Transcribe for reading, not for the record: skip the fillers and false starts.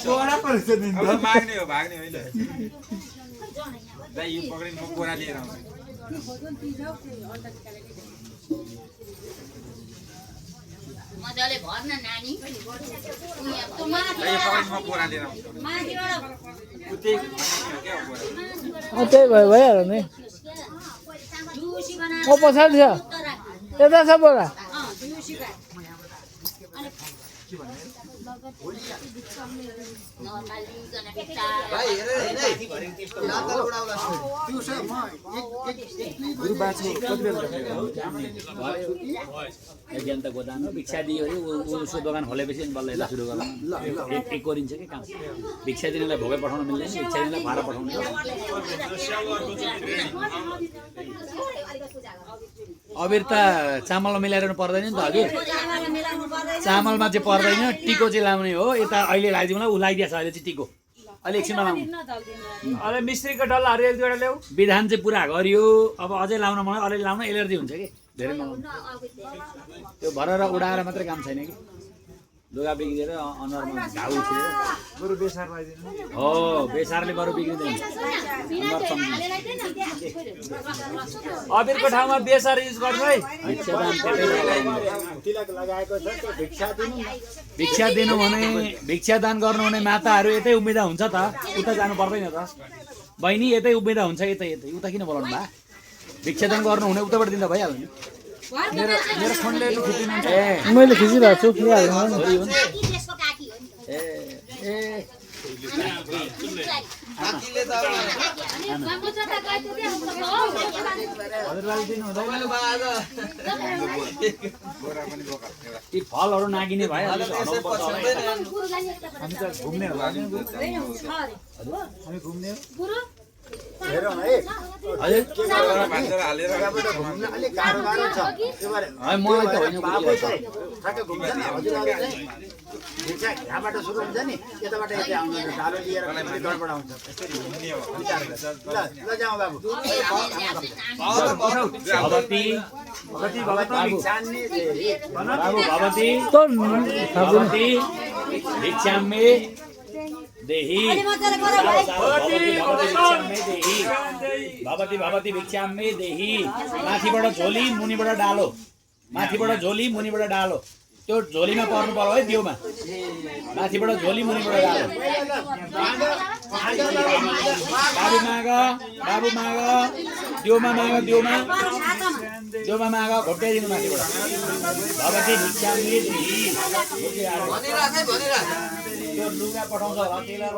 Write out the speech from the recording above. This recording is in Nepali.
सोडा पर्छ नि अब माग्ने हो भाग्ने होइन दाइ यो पक्रिन म बोरा लिएर आउँछु मजाले भर्न नानी दाइ यो पक्रिन म बोरा लिएर आउँछु उतै भन्ने के हो बोरा त्यही भइहाल्यो नि ओ पछाडि छ यता छ बोरा ज्ञानता गोदान हो भिक्षा दियो अरे उसको दोकान खोलेपछि बल्ल यता सुरु गर्नु एक गरिन्छ कि काम भिक्षा दिनेलाई भोगै पठाउन मिल्दैन भिक्षा दिनेलाई भाडा पठाउनु अबिर त चामलमा मिलाइरहनु पर्दैन नि त हजुर चामलमा चाहिँ पर्दैन टिको चाहिँ लाउने हो यता अहिले लगाइदिउँला ऊ लगाइदिएछ अहिले चाहिँ टिको अहिले एकछिनमा लाउनु अहिले मिस्त्रीको डल्लाहरू एक दुईवटा ल्याऊ विधान चाहिँ पुरा गरियो अब अझै लाउन मलाई अलि लाउन एलर्जी हुन्छ कि धेरै नलाउनु त्यो भरेर उडाएर मात्रै काम छैन कि लुगा बिग्रिएर अनुहारमा घाउ उठेर बरु बेसार लगाइदिनु हो बेसारले बरु बिग्रिँदैन अबिरको ठाउँमा बेसार युज गर्नु है भिक्षा दिनु भने भिक्षा दान गर्नु भने माताहरू यतै उम्मिदा हुन्छ त उता जानु पर्दैन त बहिनी यतै उम्मिदा हुन्छ यतै यतै उता किन बोलाउनु भा भिक्षा दान गर्नु हुने उताबाट दिँदा भइहाल्यो नि मेरो फोनले खिचिदिनुहुन्छ ए मैले खिचिरहेको छु ती फलहरू नागिने भइहाल्यो हामी त घुम्ने हो हामी घुम्ने हो हेरौँ है भान्जेर हालेर घुम्न अलिक गाह्रो गाह्रो छ त्यो भएर मलाई त होइन ठ्याक्कै घुम्छ नि हजुरहरूले चाहिँ भिक्षा यहाँबाट सुरु हुन्छ नि यताबाट यतै आउनु ढालो लिएर गडबड आउँछ यसरी घुम्ने हो ल जाउँ बाबु भगवती जान्ने बाबु भगवती भगवती भिक्षामे देही भगवती भिक्षामे देही माथिबाट झोली मुनिबाट डालो माथिबाट झोली मुनिबाट डालो त्यो झोलीमा पर्नु पर्यो है दिउमा माथिबाट झोली मुनिबाट डालो बाबु माग दिउमा माग दिउमा माग घोप्टाइदिनु माथिबाट भगवती भिक्षामे देही त्यो लुगा पठाउँछ होला